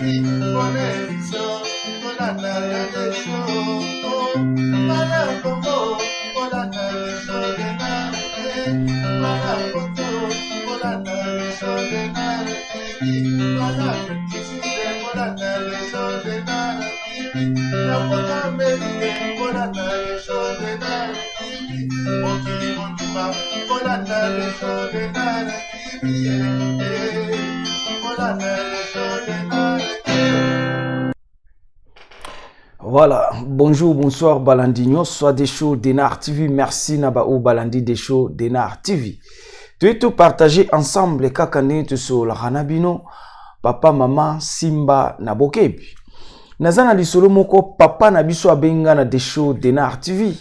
TV, bonne émission, kolanda ya desho, bana Congo, kolanda desho Denard, bana Poto, kolanda desho Denard TV, bana Afrique kolanda desho Denard TV, na poto Amerique, kolanda desho Denard TV, mokili mobimba, kolanda desho Denard TV, kolanda desho Denard TV. Voilà, bonjour, bonsoir Balandi nyonso Desho Denar TV. Merci na ba o Balandi Desho Denar TV. Toye to partager ensemble kaka ndenge tosololaka na bino papa mama Simba na bokebi. Naza na lisolo moko papa na biso abenga na Desho Denar TV.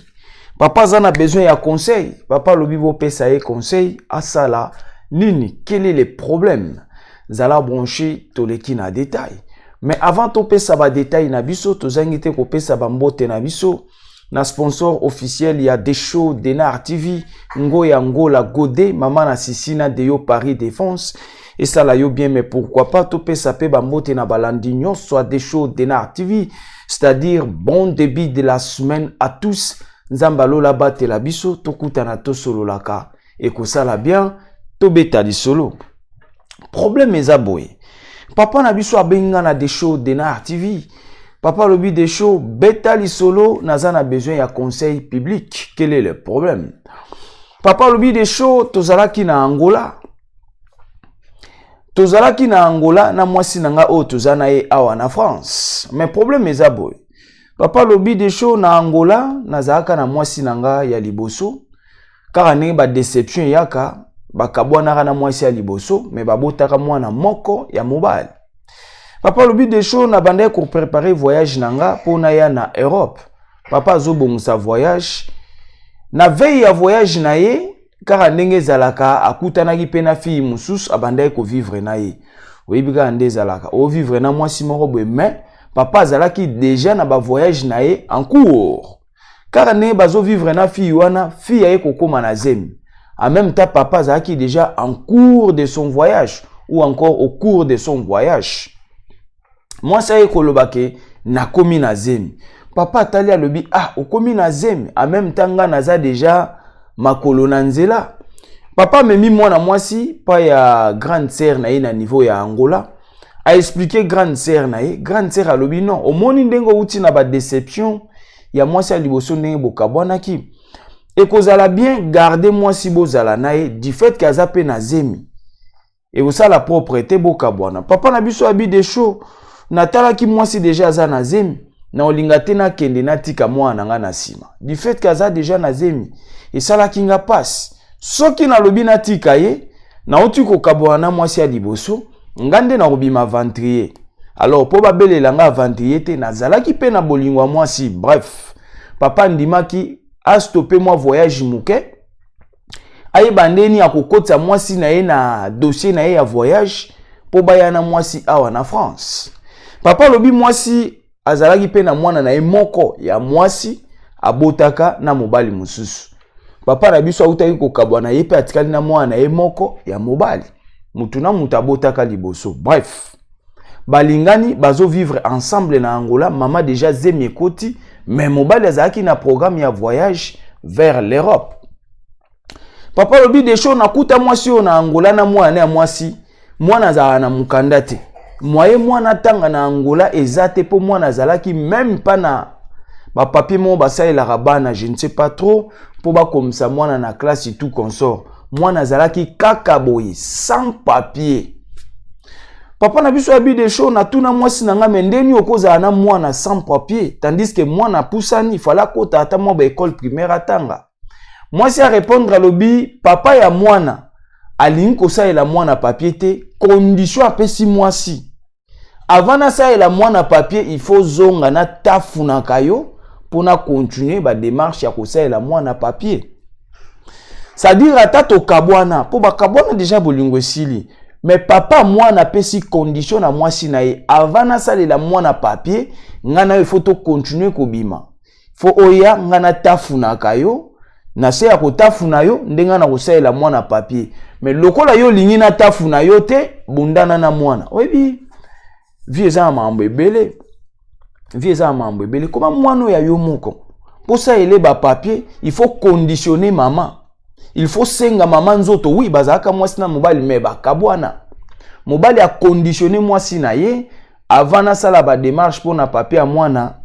Papa aza na besoin ya conseil. Papa alobi bopesa ye conseil asala nini? Quel est le problème? Zala branché toleki na détail. Mais avant topesa ba détail na biso, tozangi te kopesa ba mbote na biso na sponsor officiel ya Desho Denar TV, Ngoya Ngola Gode, mama na Sisina Deyo Paris Défense. Esala yo bien, mais pourquoi pas topesa pe ba mbote na balandi nyonso ya Desho Denar TV, c'est-à-dire bon début de la semaine à tous. Nzambe alola batela biso, tokutana tosololaka ekosala bien, tobeta lisolo. Problème eza boye. Papa na biso abengi nga na Desho Denar TV. Papa alobi Desho beta lisolo, naza na besoin ya conseil public. Quel est le problème? Papa alobi Desho tozalaki na Angola. Tozalaki na Angola na mwasi na nga oyo toza na ye awa na France. Mais problème eza boye. Papa alobi Desho na Angola nazalaka na mwasi na nga ya liboso. Kaka ndenge ba déception eyaka, bakabwanaka na mwasi ya liboso, mais babotaka mwana moko ya mobali. Papa alobi Desho na bandaki ko préparer voyage na nga mpo naya na Europe. Papa azobongisa voyage. Na veille ya voyage na ye, kaka ndenge ezalaka, akutanaki mpe na fille mosusu abandaki kovivre na ye. Oyebi kaka nde ezalaka, ovivre na mwasi moko boye, mais papa azalaki déjà na ba voyage na ye en cours. Kaka ndenge bazovivre na fille wana, fille aye kokóma na zemi. En même temps, papa azalaki déjà en cours de son voyage ou encore au cours de son voyage. Mwasi aye koloba ke nakomi na zemi. Papa atali alobi, ah, okomi na zemi, en même temps nga naza déjà makolo na nzela. Papa amemi mwana mwasi pa ya grande sœur na ye na niveau ya Angola. A expliqué grande sœur na ye. Grande sœur alobi non, omoni ndenge outi na ba déception ya mwasi ya liboso ndenge bokabwanaki, ekozala bien garder mwasi bozala na ye, du fait que aza pe na zemi, ekosala propre te bokabwana. Papa na biso abi Desho natalaki mwasi deja aza na zemi, na olinga te nakende natika mwana na nga na nsima, du fait que aza deja na zemi, esalaki nga pasi. Soki nalobi natika ye, nauti kokabwana na mwasi ya liboso, nga nde nakobima aventurier. Alors mpo babelela nga aventurier te, nazalaki mpe na bolingo ya mwasi. Bref, papa andimaki astope mwa voyage moke, ayeba ndeni akokotisa mwasi na ye na dossier na ye ya voyage mpo baya na mwasi awa na France. Papa alobi mwasi azalaki mpe na mwana na ye moko ya mwasi abotaka na mobali mosusu. Papa na biso autaki kokabwa na ye mpe atikali na mwana na ye moko ya mobali. Mutu na mutu abotaka liboso. Bref, balingani bazovivre ensemble na Angola. Mama déjà zemi ekoti, mais mobali azalaki na programme ya voyage vers l'Europe. Papa alobi Desho nakuta mwasi oyo na Angola na mwana ya mwasi, mwana azalaka na mokanda te. Moye mwana atanga na Angola eza te, mpo mwana azalaki même pas na bapapier moko basalelaka bana, je ne sais pas trop, mpo bakomisa mwana na classe tout consort. Mwana azalaki kaka boye sans papier. Papa na biso abi Desho natuna mwasi na nga, me ndeni okozala na mwana sans papier, tandis que mwana apusani, fala akota ata mwa ba école primaire atanga. Mwasi a répondre alobi papa ya mwana alingi kosalela mwana papier te, condition apesi mwasi, avant nasalela mwana papier il faut zonga na tafunaka yo mpona continuer ba démarche ya kosalela mwana papier. C'est-à-dire ata tokabwana, mpo bakabwana déjà bolingo esili, mais papa mwana apesi condition na mwasi na ye, avant nasalela mwana papier, ngai na yo il faut tocontinue kobima, fo oya ngai natafunaka yo, na se ya kotafuna yo ndenge na kosalela mwana papier. Mais lokola yo olingi natafuna yo te, bundana na mwana. Oyebi Vie eza na makambo ebele, vie eza na makambo ebele. Koma mwana oyo ya yo moko, mposa ele bapapier, il faut conditionner mama, il faut senga mama nzoto. Oui, bazalaka mwasi na mobali, mais bakabwana. Mobali aconditionne mwasi na ye avant nasala badémarche mpona papier ya mwana,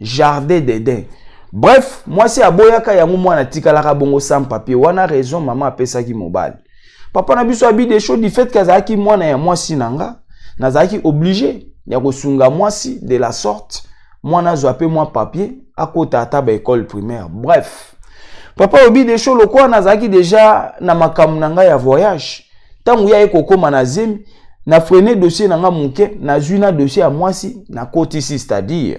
jardin d'Eden. Bref, mwasi aboyaka yango, mwana atikalaka bongo sans papier. Wana raison mama apesaki mobali. Papa na biso abi Desho, du fait que azalaki mwana ya mwasi na nga, nazalaki obligé ya kosunga mwasi de la sorte mwana azwa mpe mwa papier, akota ata baécole primaire. Bref, papa obi Desho, lokola nazalaki déjà na makambo na ngai ya voyage, ntango ya ye kokóma na zemi, na freine dossier na nga moke, nazwi na dossier ya mwasi, nakotisi, c'est-à-dire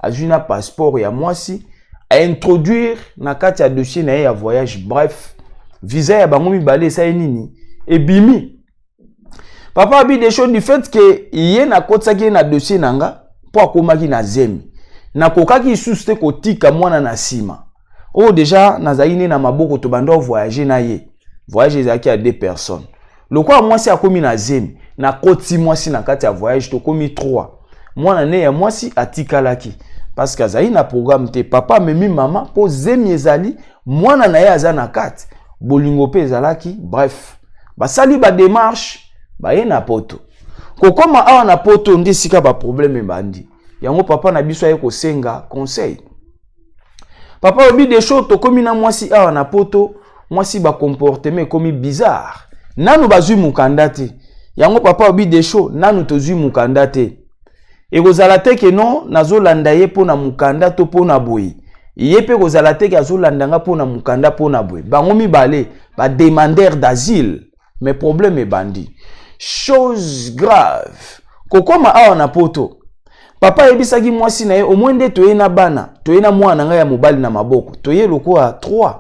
azwi na passeport ya mwasi, aintroduire na kati ya dossier na ye ya voyage. Bref, visa ya bango mibale esali nini? Ebimi. Papa abi Desho, du fait que ye nakotisaki ye na dossier na nga mpo akomaki na zemi, nakokaki lisusu te kotika mwana na nsima oyo déjà nazalaki nde na maboko. Tobanda voyage na ye, voyage ezalaki ya deux personnes. Lokola mwasi akomi na zemi, nakoti mwasi na kati ya voyage, tokomi 3. Mwana ne ya mwasi atikalaki parce que azali na programme te. Papa amemi mama mpo zemi ezali, mwana na ye aza na kati, bolingo mpe ezalaki. Bref, basali badémarche, baye na Poto. Kokóma awa na Poto nde esika baproblème ebandi. Yango papa na biso aye kosenga conseil. Papa obi Desho, tokómi na mwasi awa na Poto, mwasi bacomportement ekomi bizarre. Nanu bazwi mokanda te. Yango papa obi Desho, nanu tozwi mokanda te. Ekozala te que non, nazolanda ye mpo na mokanda to mpo na boye. Ye mpe kozala te que azolanda nga mpo na mokanda, mpo na boye. Bango mibale bademandeur d'asile, mais problème ebandi. Chose grave, kokóma awa na Poto, papa ayebisaki mwasi na ye: omoi nde toye na bana, toye na mwana na ngai ya mobali na maboko, toye lokola 3,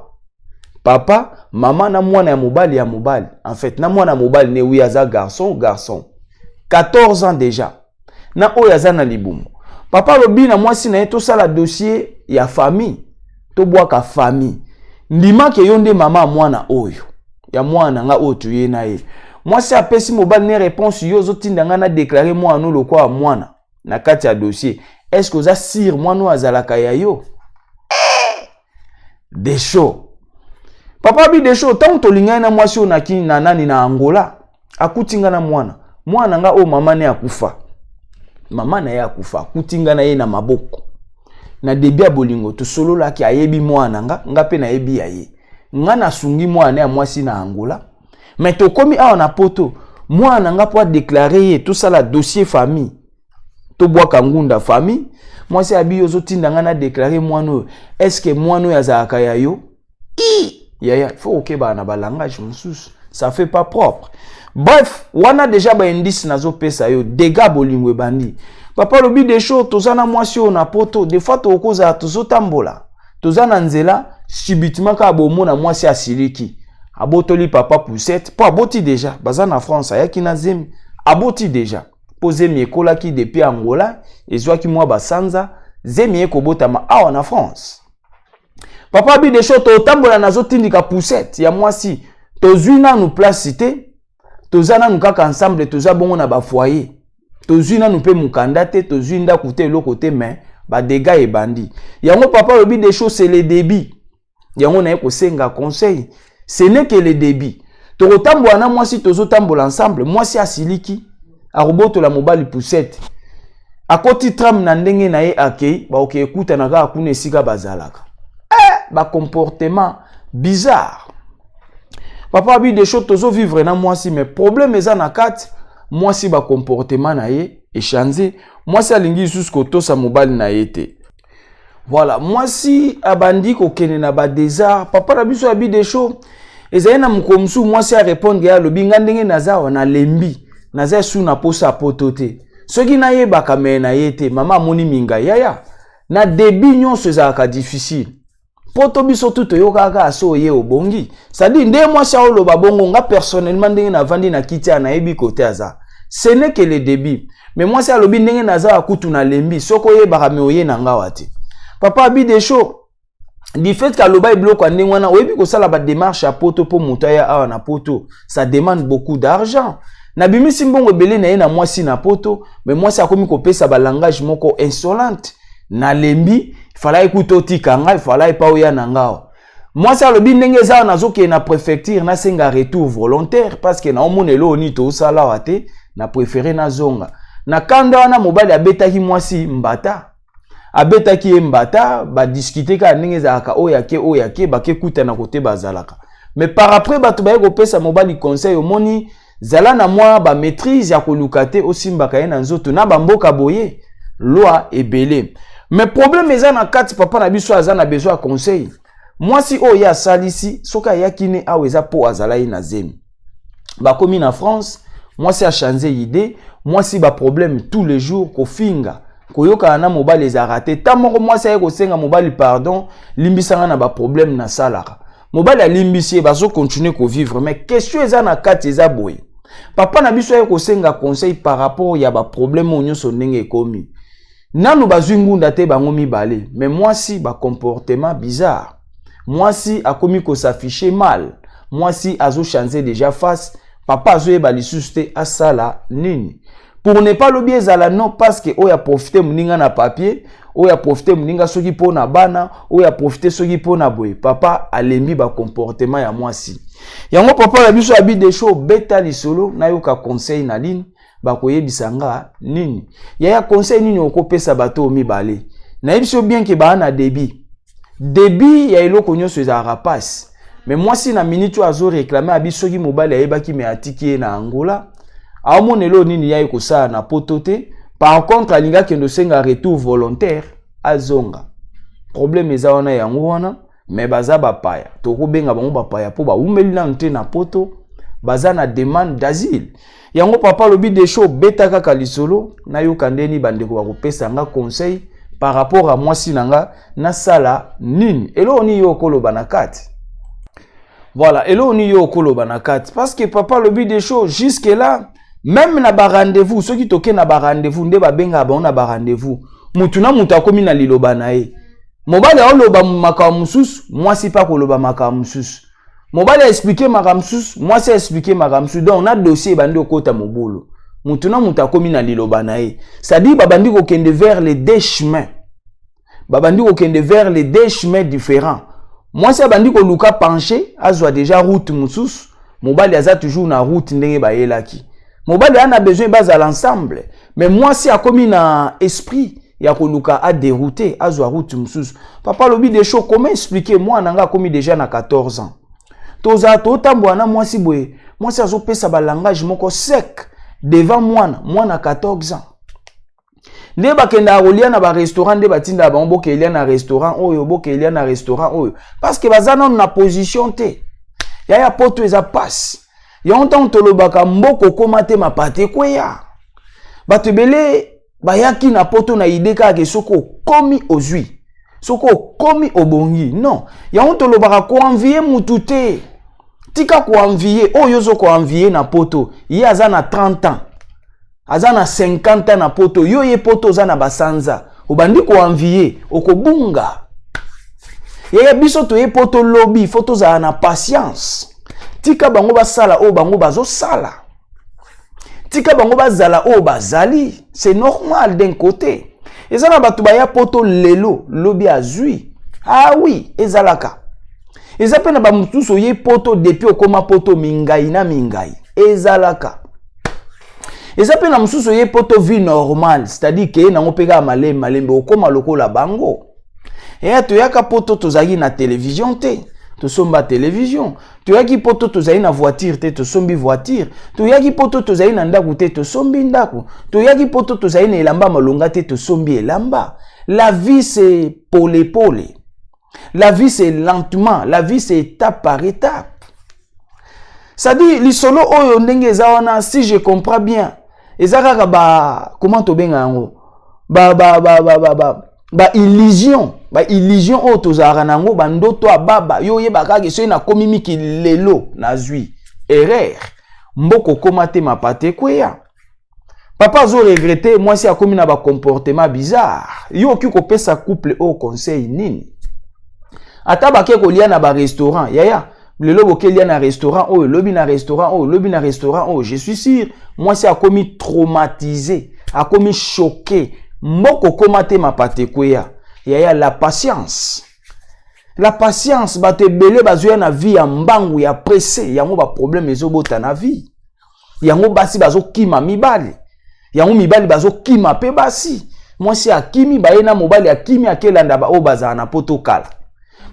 papa, mama na mwana ya mobali, ya mobali en fait, na mwana mobali ne. Oui, aza garçon, garçon 14 ans déjà, na oyo aza na libumu. Papa alobi na mwasi na ye: tosala dossier ya famille, tobwaka famille, ndimake yo nde mama ya mwana oyo, ya mwana na nga oyo toye na ye. Mwasi apesi mobali ne réponse: yo ozotinda ngai na déclare mwana oyo lokola mwana na kati ya dossier, est-ce oza sûr mwana oyo azalaka ya yo? Desho, papa bi Desho, ntango tolingani na mwasi oyo naki na nani na Angola, akuti nga na mwana, mwana nga oyo mama ne akufa, mama na ye akufa, akuti nga na ye na maboko. Na début ya bolingo tosololaki, ayebi mwana nga, nga mpe nayebi ya ye. Nga nasungi mwana ya mwasi na Angola, mais tokomi awa na Poto, mwana nga mpo adéclare ye, tosala dossier famille, tobwaka ngunda famille. Mwasi abi: yo ozotinda ngai na déclare mwana oyo, est-ce mwana oyo azalaka ya yo? I yaya, faut okebaka na balangage mosusu, ça fait pas propre. Bref, wana déjà baindice nazopesa yo, dégâts bolingo ebandi. Papa alobi Desho, toza na mwasi oyo na Poto, des fois tokozala tozotambola, toza na nzela, subitement kaka bomona mwasi asiliki, abotoli papa poussette mpo aboti déjà. Baza na France, ayaki na zemi, aboti déjà mpo zemi ekolaki depuis Angola, ezwaki mwa basanza, zemi ekobotama awa na France. Papa abi Desho, totambola, nazotindika poussette ya mwasi, tozwi nanu place te, toza nanu kaka ensemble, toza bongo na bafoyer, tozwi nanu mpe mokanda te, tozwi ndako te, eloko te, mais badégâts ebandi. Yango papa alobi Desho, c'est le début. Yango naye kosenga conseil, ce n'est que le début. Tokotambola na mwasi, tozotambola ensemble, mwasi asiliki, akobotola mobali poussette, akoti tram na ndenge na ye, akei, bakoki ekutana kaka kuna esika bazalaka. Bacomportement bizarre. Papa abi Desho, tozovivre na mwasi, mais problème eza na kati, mwasi bacomportement na ye echange. Mwasi alingi lisusu kotosa mobali na ye te. Voilà, mwasi abandi kokende na badésert. Papa na biso abi Desho, ezali na mokolo mosusu, mwasi arépondre ye, alobi: nga ndenge naza awa, nalembi, naza esu na posa ya Poto te, soki nayebaka mais na ye te. Mama amoni minga yaya, na début nyonso ezalaka difficile. Poto biso tu toyokaka kaka so oye obongi, c'est-à-dire nde mwasi aoloba bongo. Nga personnellement, ndenge navandi na kiti ya, nayebi kote aza, ce n'est que le début. Mais mwasi alobi: ndenge naza wa kutu, nalembi, soki oyebaka mais oye na nga wa te. Papa abi Desho, du fait kaloba biloko ya ndenge wana, oyebi kosala badémarche ya Poto mpo moto aya awa na Poto, ça demande beaucoup d'argent. Nabimisi mbongo ebele na ye na mwasi na poto, mais mwasi akomi kopesa balangage moko insolente. Nalembi, falaki kuta otika ngai, falaki pa oya na ngao. Mwasi alobi ndenge eza wana, nazokende na préfecture nasenga retour volontaire parce que naomona eloko nini tosala awa te, na préféré nazonga. Na kanda wana, mobali abetaki mwasi mbata, abetaki ye mbata. Badiscuter kaka ndenge ezalaka, oyo ake, oyo ake, bake kutana kote bazalaka. Mais par après, bato baye kopesa mobali conseil: omoni, zala na mwa bamaîtrise ya koluka te osimbaka ye na nzoto na bamboka boye, loi ebele. Mais problème eza na kati, papa na biso aza na besoin ya conseil. Mwasi oyo ye asalisi, soki ayaki ne awa, eza mpo azalaki na zemi. Bakomi na France, mwasi achanger idée. Mwasi baproblème tous les jours, kofinga, koyokana na mobali ezalaka te. Ta moko mwasi aye kosenga mobali pardon: limbisanga na baproblème nasalaka. Mobali alimbisi ye, bazocontinuer kovivre. Mais question eza na kati eza boye: papa na biso aye kosenga conseil par rapport ya baproblème oyo nyonso ndenge ekomi. Nanu bazwi ngunda te bango mibale, mais mwasi bacomportement bizarre, mwasi akomi kos'afficher mal, mwasi azochanger déjà face. Papa azoyeba lisusu te asala nini pour ne pas lobi ezala non, parce que oyo aprofiter moninga na papier, oyo aprofiter moninga soki mpo na bana, oyo aprofiter soki mpo na boye. Papa alembi bacomportement ya mwasi yango. Papa na biso abi: Desho, beta lisolo, nayoka conseil na ligne, bakoyebisa nga nini? Yaya, conseil nini okopesa bato oyo mibale? Nayebi so bien ke baa na début. Début ya eloko nyonso ezalaka pasi. Mais mwasi na minute oyo azoréclamer, abi soki mobali ayebaki, mais atiki ye na Angola, aomona eloko nini ya ye kosala na poto te. Par contre, alingi akende osenga retour volontaire, azonga. Problème eza wana, yango wana. Mais baza bapaya, tokobenga bango bapaya mpo bawumeli nanu te na poto, baza na demande d'asile. Yango papa alobi: Desho, beta kaka lisolo, nayoka ndeni bandeko bakopesa nga conseil par rapport à mwasi na nga, nasala nini? Eloko nini yo okoloba na kati? Voilà, eloko nini yo okoloba na kati? Parce que papa alobi: Desho, jusque là, même na barendez-vous, soki toke na barendez-vous, nde babengaka bango na barendez-vous, mutu na mutu akomi na liloba na ye. Mobali aoloba makambo mosusu, mwasi mpe akoloba makambo mosusu. Mobali aexpliquer makambo mosusu, mwasi aexpliquer makambo mosusu. Donc na dossier ebandi okota mobulu, mutu na mutu akomi na liloba na ye, c'est-à-dire babandi kokende vers les deux chemins, babandi kokende vers les deux chemins différents. Mwasi abandi koluka pencher, azwa déjà route mosusu, mobali aza toujours na route ndenge bayelaki. Mobali aza na besoin bazala ensemble, mais mwasi akomi na esprit ya koluka adérouter, azwa route mosusu. Papa alobi: Desho, comment expliquer? Mwana nga akomi déjà na 14 ans, tozala totambola na mwasi boye, mwasi azopesa balangage moko sec devant mwana. Mwana 14 ans, nde bakendaka kolia na barestaurant, nde batindaka bango: bokelia na restaurant oyo, bokelia na restaurant oyo, parce que baza nano na position te. Yaya, poto eza pasi. Yango ntango tolobaka mboka okóma te, mapate ekweya. Bato ebele bayaki na poto na idée kaka ke soki okomi ozwi, soki okomi obongi. Non, yango tolobaka koenvier mutu te. Tika koenvier. Oyo ozo koenvier na poto, ye aza na 30 ans, aza na 50 ans na poto. Yo ye poto oza na basanza, obandi koenvier, okobunga. Yaya, biso toye poto lobi, faut tozala na patience. Tika bango basala oyo bango bazosala, tika bango bazala oyo bazali, c'est normal. D'un côté, eza na bato baya poto lelo, lobi azwi. Ah oui, ezalaka. Eza mpe na bamosusu oye poto, depuis okóma poto, mingai na mingai, ezalaka. Eza mpe na mosusu oye poto, vie normale, c'est-à-dire ke ye nango mpe kaka malembe malembe okóma lokola bango. Eya, toyaka poto, tozalaki na télévision te, tosomba télévision. Toyaki poto, tozali na voiture te, tosombi voiture. Toyaki poto, tozali na ndako te, tosombi ndako. Toyaki poto, tozali na elamba malonga te, tosombi elamba. La vie, c'est polepole. La vie, c'est lentement. La vie, c'est étape par étape. C'est-à-dire lisolo oyo ndenge eza wana, si je comprends bien, eza kaka ba, comment tobenga yango, ba ba ba ba ba ba ba illusion, ba illusion oyo tozalaka nango, bandoto ya baba. Yo oyeba kaka soki nakomi miki lelo, nazwi. Erreur. Mboka okóma te, mapate ekweya. Papa azoregretter, mwasi akomi na bacomportement bizarre. Yo okoki kopesa couple oyo conseil nini? Ata bake kolia na barestaurant, yaya, Lelo bokelia na restaurant oyo, lobi na restaurant oyo, lobi na restaurant oyo. Je suis sûr mwasi akomi traumatisé, akomi choqué. Mboka okóma te, mapata ekweya. Yaya, la patience, la patience. Bato ebele bazoya na vie ya mbangu, ya pressé. Yango baproblème ezobota na vie. Yango basi bazokima mibali, yango mibali bazokima mpe basi. Mwasi akimi, baye na mobali akimi, akelanda oyo bazala na Poto kala.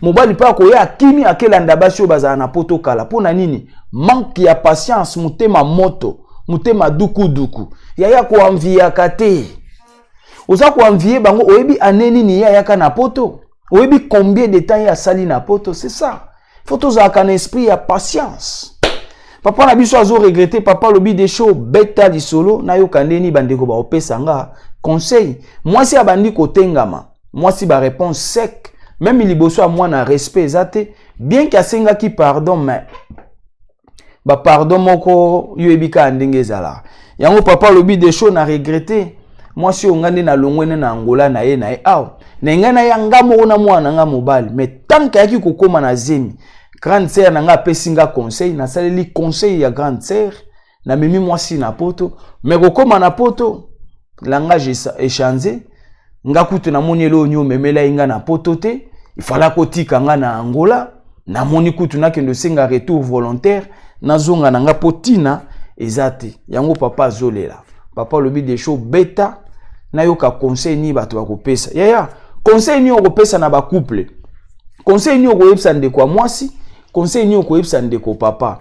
Mobali mpe akoya, akimi, akelanda basi oyo bazala na Poto kala. Mpo na nini? Manque ya patience, motema moto, motema dukuduku. Yaya, koenviaka te. Oza koenvier bango, oyebi ane nini ye ayaka na Poto? Oyebi combien de temps ye asali na Poto? C'est ça, faut tozalaka na esprit ya patience. Papa na biso azoregretter. Papa alobi: "Desho, beta lisolo, nayoka ndeni bandeko baopesa nga conseil." Mwasi abandi kotengama, mwasi baréponse sec, même liboso ya mwana respect eza te. Bien que asengaki pardon, mais bapardon moko yo yebi kaka ndenge ezalaka. Yango papa alobi: "Desho, na regretter. Mwasi oyo, nga nde nalongwe nde na Angola na ye na ye awa na ngai, naya nga moko na mwana na nga mobali. Mais tant que ayaki kokóma na zemi, grande sœur na nga apesi nga conseil. Nasaleli conseil ya grande sœur, namemi mwasi na Poto. Mais kokóma na Poto, langage echanger. Nga kutu namoni eloko nini omemela ye nga na Poto te. Ifala kotika nga na Angola. Namoni kutu nakende osenga retour volontaire, nazonga na nga, mpo ntina eza te." Yango papa azolela. Papa alobi: "Desho, beta, nayoka conseil nini bato bakopesa." Yaya, conseil nini okopesa na bacouple? Conseil nini okoyebisa ndeko ya mwasi? Conseil nini okoyebisa ndeko papa?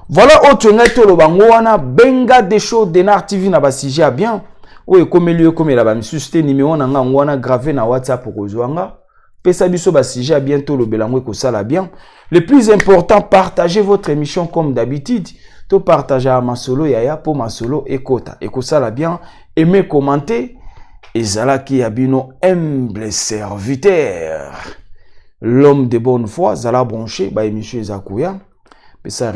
Voilà oyo toyengai toloba ngo wana. Benga Desho Denar TV na basujet ya bien oyo ekomeli oyo ekomela bamisusu te. Nimero na nga yango wana grave na WhatsApp, okozwa nga. Pesa biso basujet ya bien, tolobela yango, ekosala bien. Le plus important, partagez votre émission comme d'habitude. Topartage ya masolo, yaya, mpo masolo ekota, ekosala bien. Aimez, commenter. Ezalaki ya bino humble serviteur, l'homme de bonne foi. Zala branché, baémission eza koya. Pesa.